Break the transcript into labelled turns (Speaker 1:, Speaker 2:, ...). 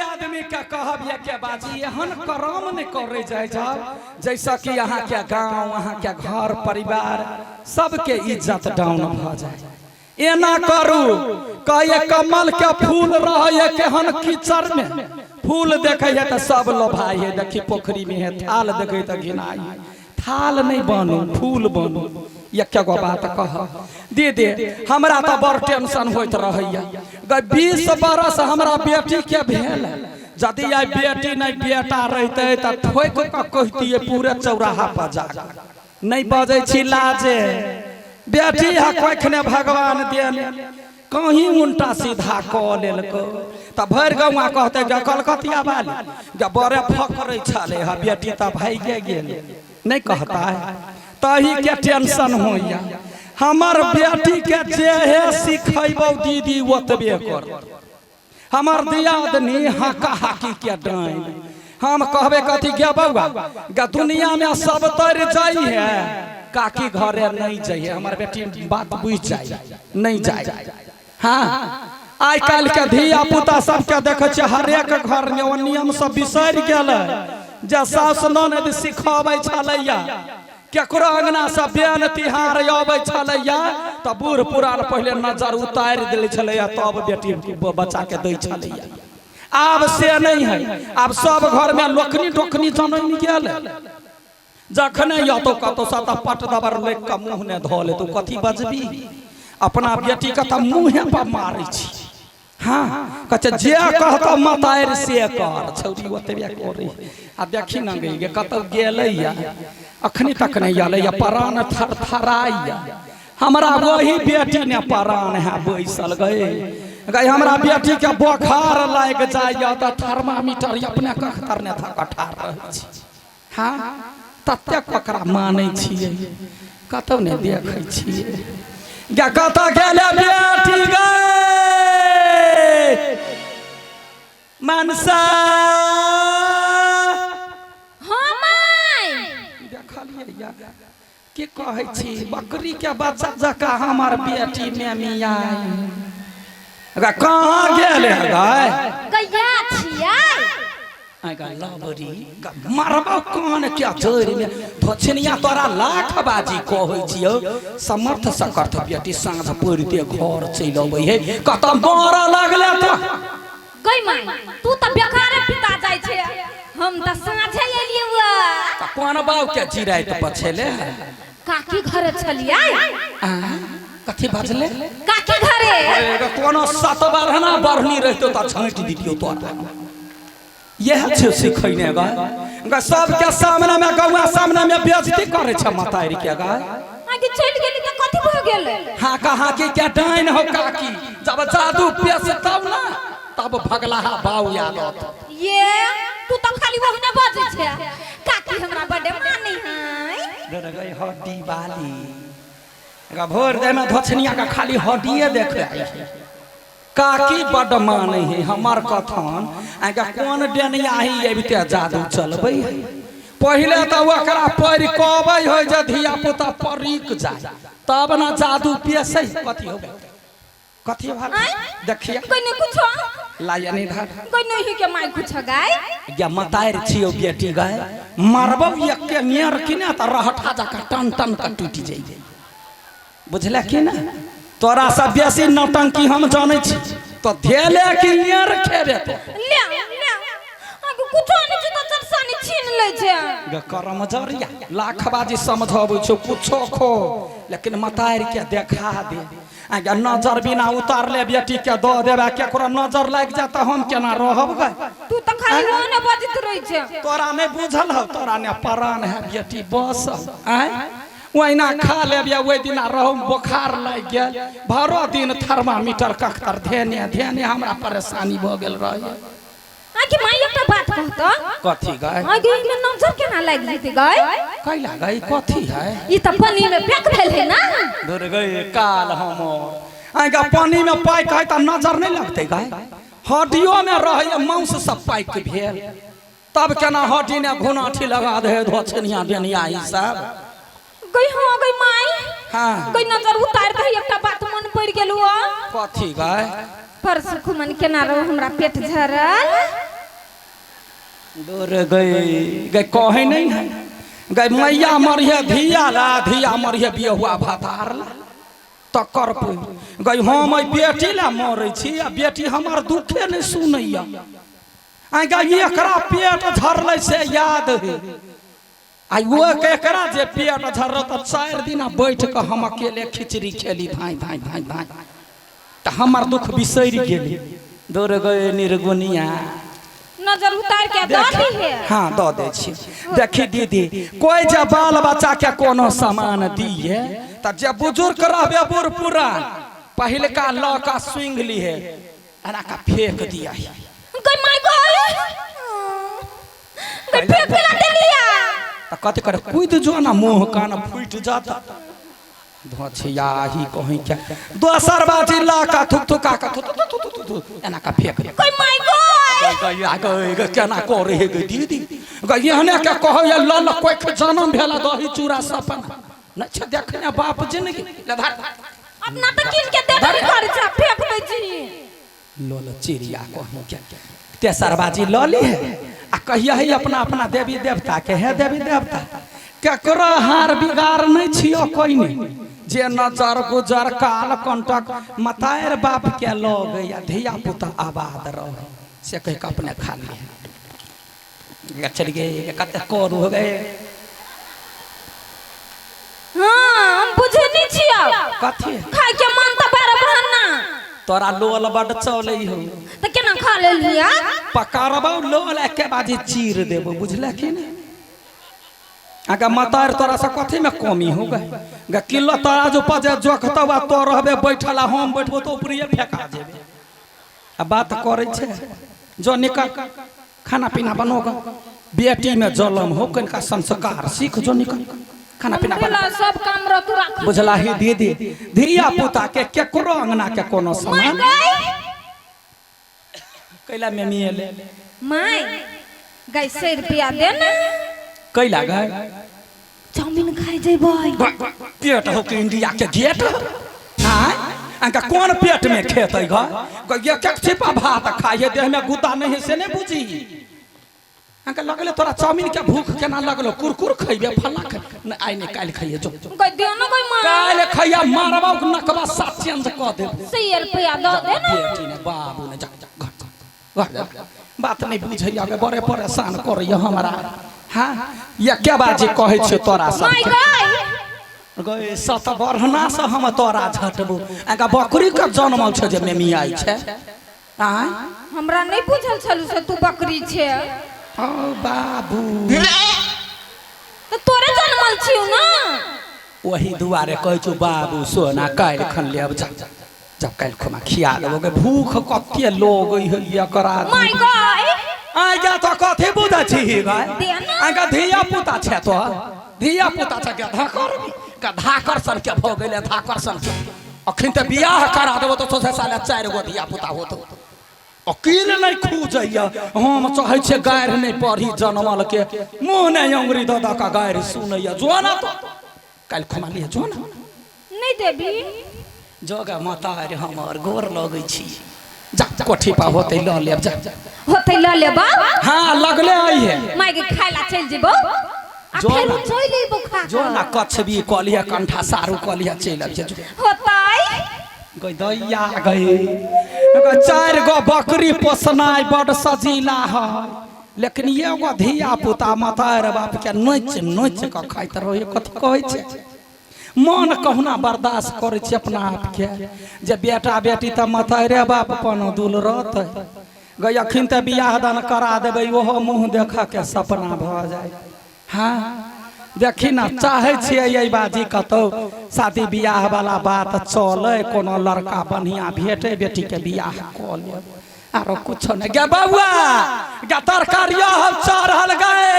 Speaker 1: आदमी के कहब ये के बाजी एहन करम नहीं करे जाय जाओ जैसा कि अहाँ के गांव, अहाँ के घर परिवार सबके इज्जत डाउन भ जाए। एना करू कहे कमल के फूल रहे केहन कीचड़ में, फूल देखे है तो सब लोभाई है, देखी पोखरी में है, थाल देखे तो घिनाई है। थाल नहीं बनू, फूल बनू। एक गो बात कह दीदी, हमरा तो बड़ टेंशन होइत रहैया। 20 बरस हमरा बेटी के भेल, यदि आई बेटी नहीं बेटा रहते तो ठोक के कहतिए पूरे चौराहा पर जा। नहीं बजै छी लाजे, बेटी है कखने भगवान देने, कहीं उल्टा सीधा कऽ लेलको तऽ भरि गौआ कहते जे कलकतिया वाली जे बड़े फकरै छलै हँ, बेटी तऽ भागि गेल। नहीं कहता है तही के टेंशन होइया। हमर बेटी के जे हे सिखेबौ दीदी ओतबे कर। हमर दियादनी हाका हाकी के डाइन, हम कहबे कथी गे बौआ गे दुनिया में सब तर जाइ है, काकी घरे नहीं जाइए। हमर बेटी बात बुझ जाए, नहीं जाए। हाँ, आइ काल्हि के धिया पुता सबके देखै छियै हरेक घर में ओ नियम सब बिसरि गेलै जे सास ननद सिखबै छलैया। केकरो अंगना से बेन तिहार अबै छलैया तऽ बूढ़ पुरान पहिले नजर उतारि दै छलैया, तब बेटी बच्चा के दै छलैया। आब से नहीं है, आब सब घर में लोकनी टोकनी जनमि गेल। जखने यतो कतौ से तऽ पट दबर लिख कऽ मुँह ने धो ले, तू कथी बजबी? अपना बेटी के तऽ मुँहे पर मारै छी। हाँ, कहै छै जे कहतौ मतारि से कर, छौरी ओतबे करै। आ देखी न गई गे कतौ गेलैया, अखनी तक नहि एलैया, प्राण थरथराइया। हमरा वही बेटी ने प्राण है बैसल गए गई। हमरा बेटी के बोखार लागि जाइया तऽ थर्मामीटर अपने कखतर ने धऽ कऽ ठाढ़ रहै छी। हाँ, ततेक ओकरा मानै छियै, कतौ नहि देखै छियै। गे कतऽ गेलै बेटी गै मनसा?
Speaker 2: हाँ माय।
Speaker 1: देखलियै या की कहै छी, बकरी के बच्चा जकाँ हमर बेटी मेमिया कहाँ गेल है गै?
Speaker 2: गैया छियै।
Speaker 1: आगा लबरी मारबौ कान के जड़ि में धोछनिया, तोरा लाख बाजी कहै छियौ। समर्थ सकर्थ बेटी साँझ पड़िते घर चलि अबै है, कतऽ मरऽ लगले तऽ
Speaker 2: गै माय, तू तऽ बेकारे पिता जाइ छै, हम तऽ साँझे एलियै हुआ।
Speaker 1: तऽ कोन बाउ के जिराइत पछेले?
Speaker 2: काकी घरे छलियै।
Speaker 1: आ कथी बजले?
Speaker 2: काकी घरे।
Speaker 1: एगो कोनो सत बढ़ना बढ़नी रहितो तऽ छाँटि दितियौ तोरा। इएह छै सिखैने गै, ग सबके सामने में गौआ सामने में बेइज्जती करै छै मतारि के गै।
Speaker 2: आगे चलि गेली तऽ कथी भऽ गेलै?
Speaker 1: हाँ कहा की क्या डाइन हो काकी, जब जादू पेश तब ना तब भगलाहा बाऊ याद आत।
Speaker 2: ये तू तऽ खाली ओहने बजै छै, काकी हमरा बड्डे मानै है।
Speaker 1: डर गई हड्डी वाली ग, भोर दे में धोछनिया का खाली हड्डिए देखे आई है। काकी बड मानै है हमर कथन। आगा कोन डेनियाही अबिते जादू चलबै है। पहिले तऽ ओकरा पढ़ि कहबै है जे धिया पुता परीक जाय तब ने जादू पेसै। कथी हो कथी भाल देखिए
Speaker 2: कोई नहीं कुछो
Speaker 1: लाया नहीं धर
Speaker 2: कोई नहीं के माय कुछो गाय
Speaker 1: या मतार छियो बेटी गाय मारबौ एके मेर कि ने तऽ रहठा जकाँ टन टन के टूटि जाइ। बुझले कि ना? तोरा से बेसी नौटंकी हम जानै छी, तो धेले कि मेर खेबे तो
Speaker 2: ले ले आगू कुछो नहीं छै तऽ चरसानी छीन लै छै।
Speaker 1: गे करम जरिया लाखबाजी समझाबै छौ, कुछो खो लेकिन मतार के देखा दे। आगे नजर बिना उतारले बेटी के दऽ देबे, केकरो नजर लागि जाए तऽ हम केना रहब गे?
Speaker 2: तू तऽ खाली ओहने बजैत रहै छै।
Speaker 1: तोरा नहि बुझल हौ, तोरा ने परान है बेटी बस। आँय ओहिना खा लेब या ओहि दिना रहू बोखार लागि गेल, भरो दिन थर्मामीटर कखतर धेने धेने हमरा परेशानी भऽ गेल रहे।
Speaker 2: आगे माय एकटा बात कहत।
Speaker 1: कथी गै?
Speaker 2: आगे एहिमे नजर केना लागि जेतै गै?
Speaker 1: कैला गै कथी है?
Speaker 2: ई तऽ पानी में पैक भेल है ना।
Speaker 1: धुर गै काल हमर, आगे पानी में पाइक है तऽ नजर नहि लगतै गै? हड्डियो में रहै मांस सब पाइक भेल, तब केना हड्डी ने घुनाठी लगा दे धोछनिया डेनिया ई सब।
Speaker 2: गई हाँ गई माई।
Speaker 1: हाँ।
Speaker 2: गई नजर उतार दही, एकटा बात मन पड़ गेल हुआ।
Speaker 1: कथी गई?
Speaker 2: परसु खुमन केना रहो हमरा पेट झरल।
Speaker 1: दूर गई गई कहे नहीं है गई मैया मरिहे धिया ला धिया मरिहे बियहुआ भातार ला तकर पे गई हम एहि बेटी ला मरै छी आ बेटी हमर दुखे नहि सुनैया। आ गई एकरा पेट झरलै से याद है आ ओ एकरा जे पेट झरल तऽ 4 दिना बैठ कऽ हम अकेले खिचड़ी खेली धाँइ धाँइ धाँइ धाँइ तऽ हमर दुख बिसरि गेली। दूर गए निर्गुनिया
Speaker 2: नजर उतार के दऽ दीहे।
Speaker 1: हाँ दऽ दै छी। देखी दीदी कोई जे बाल बच्चा के कोनो सामान दिए तऽ जे बुजुर्ग रहबे बूढ़ पुरान पहिलका लऽ कऽ सुंघ लिहे एना का फेंक दिया।
Speaker 2: गई माय गई गई फेंक केना देलिया?
Speaker 1: तऽ कथी करे कूद जो ना मुँह कान फूटि जाता धोछिया ही कहीं के दोसर बाजी ला का थुक थुका का थु थु थु थु थु एना का फेंक दे।
Speaker 2: गई माय गई
Speaker 1: गई गई गई गई केना करे हे गई दीदी गई एहने के कहै ये लल कोख जन्म भेला दही चूड़ा सपना नहि छै देखने बाप जिंदगी ले धर।
Speaker 2: अपना तऽ कीन के देबे करै छै फेंक दै छी।
Speaker 1: लोल चिड़िया कहीं के तेसर बाजी लऽ ली है आ कहिया ही अपना अपना देवी देवता के हे देवी देवता केकरो हार बिगाड़ नहीं छियो कोई नहीं जे नजर गुजर काल कंटक मताएर बाप के लग या धिया पुता आबाद रहे से कह के अपने खा ली है। चल गए कते करू हो गए।
Speaker 2: हाँ हम बुझे नहीं छियो
Speaker 1: कथी
Speaker 2: खाय के मन तऽ बड़ बहाना।
Speaker 1: तोरा लोल बड चलै हो
Speaker 2: तऽ केना खा लेलिया?
Speaker 1: पकड़बौ लोल एके बाजी चीर देबो बुझले कि नहीं? अगर मतार तोरा से कथी में कमी हो गए गे किलो तोरा जो पजे जोखतौ आ तो रहबे बैठल आ हम बैठबो तो ऊपरिये फेंका जेबे आ बात करै छै जो निकल खाना पीना बनोगा बेटी में जलम हो कनिका संस्कार सीख जो निकल खाना पीना बना
Speaker 2: सब काम रतु राख।
Speaker 1: बुझला ही दीदी धिया पुता के केकरो अंगना के कोनो सामान कैला में मिले
Speaker 2: my गई 100 रुपया दे ना।
Speaker 1: कैला गए
Speaker 2: चाउमीन खाइ जेबै।
Speaker 1: पेट हो के इंडिया के गेट आय अंका कोन पेट में खेतै ग एक एक छिपा भात खाइए देह में गुदा नहीं है से नहीं बुझी। अंका लगले तोरा चाउमीन के भूख केना लगलो कुरकुर खइबे फल्ला खइबे नहीं आइ नहीं काल्हि खइए जो
Speaker 2: गई दे ना गई मां
Speaker 1: काल्हि खइया मारबौ नकबा सात चेंज कऽ देबो।
Speaker 2: 100 रुपया दऽ दे ना।
Speaker 1: बेटी ने बाबू ने जा जा घर घर घर बात नहीं बुझैया गे बड़े परेशान करैया हमरा। हाँ ये के बाजी कहै छियौ तोरा सब
Speaker 2: my गई
Speaker 1: गई सत बढ़ना से हम तोरा झटबो। अंका बकरी के जनमल छै जे मेमियाइ छै आय
Speaker 2: हमरा नहीं बुझल छलू से तू बकरी छै।
Speaker 1: ओ बाबू
Speaker 2: तऽ तोरे जनमल छियौ ना।
Speaker 1: वही दुआरे कहै छौ बाबू सोना काल्हि खन लेब जा जब काल्हि खुमा खिया देबो गे भूख कते लोग है एकरा।
Speaker 2: My गई
Speaker 1: आइ जा तो कथी बुझै छी गै?
Speaker 2: आइ
Speaker 1: धिया पुता छै तो धिया पुता छै गधा करबी गधा कर सन के भऽ गेलै धाकर सन के अखन तऽ बियाह करा देबो तऽ सोचे साले 4 गो धिया पुता होतो। अकील नहीं खूजैया हम चाहै छियै गारि नहि पढ़ी जनमल के मुँह नहि अंगुरी दऽ दऽ कऽ गारि सुनैया जो ना तो काल्हि खुमा लिअ जो ना
Speaker 2: नहीं देबी।
Speaker 1: जोगा माता रे हमर गोर लगै छी जा कोठी पा होतै लऽ लेब जा
Speaker 2: होतै लऽ लेबा।
Speaker 1: हाँ लगले आई है
Speaker 2: माय के खाय ला चलि जेबौ आ
Speaker 1: जो
Speaker 2: फेर
Speaker 1: ना।
Speaker 2: चलि अयबौ खा
Speaker 1: जो ना कछबी कऽ लिअ कंठा सारू कऽ लिअ चलि अबिहे जो।
Speaker 2: होतै
Speaker 1: गई दैया गई 4 गो बकरी पोसनाइ बड सजीला है लेकिन एगो धिया पुता मतार बाप के नोचि नोचि कऽ खाइत रहै कथी कहै छै मन कहुना बर्दाश्त करै छै अपना आपके जे बेटा बेटी तऽ मतारे बाप अपन दुल रहतै गई अखन तऽ बियाह दान करा देबै ओहो मुँह देखऽ के सपना भऽ जाय। हाँ देखी ना चाहै छियै एहि बाजी कतौ शादी बियाह वाला बात चलै कोनो लड़का बढ़िया भेटै बेटी के बियाह कऽ लेब आरो कुछो नहि। गे बौआ गे तरकारियो हम चढ़ल गए।